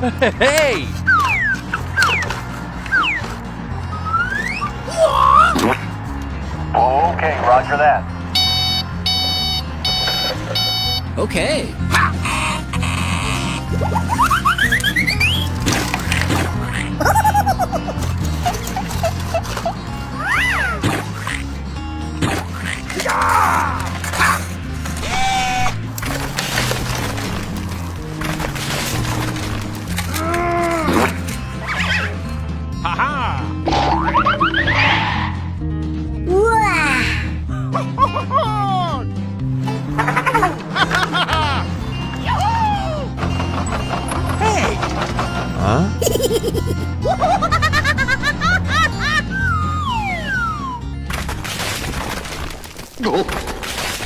Hey! Okay, roger that. Okay.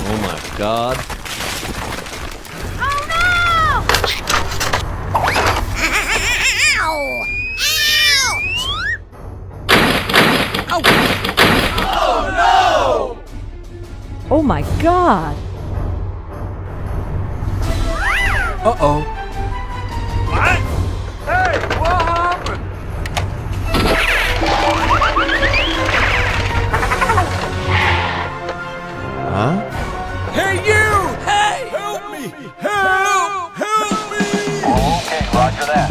Oh my God. Oh my God! Uh-oh. What? Hey, what happened? Huh? Hey, you! Hey! Help me! Help! Help me! Okay, roger that.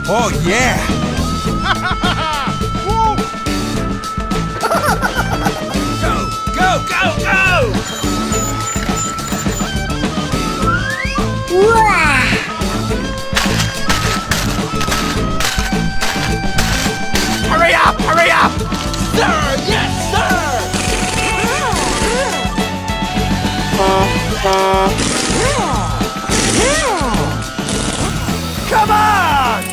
Oh, yeah! Go, go, go, go! Hurry up, hurry up! Sir, yes, sir! Come on!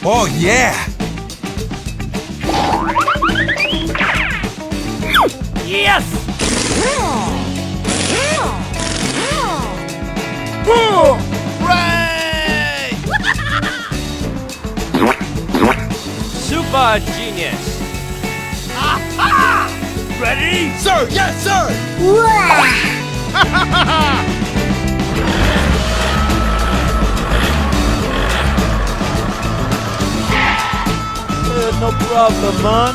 Oh, yeah! Yes! Hooray! Super genius! Aha! Ready? Sir, yes, sir! No problem, man.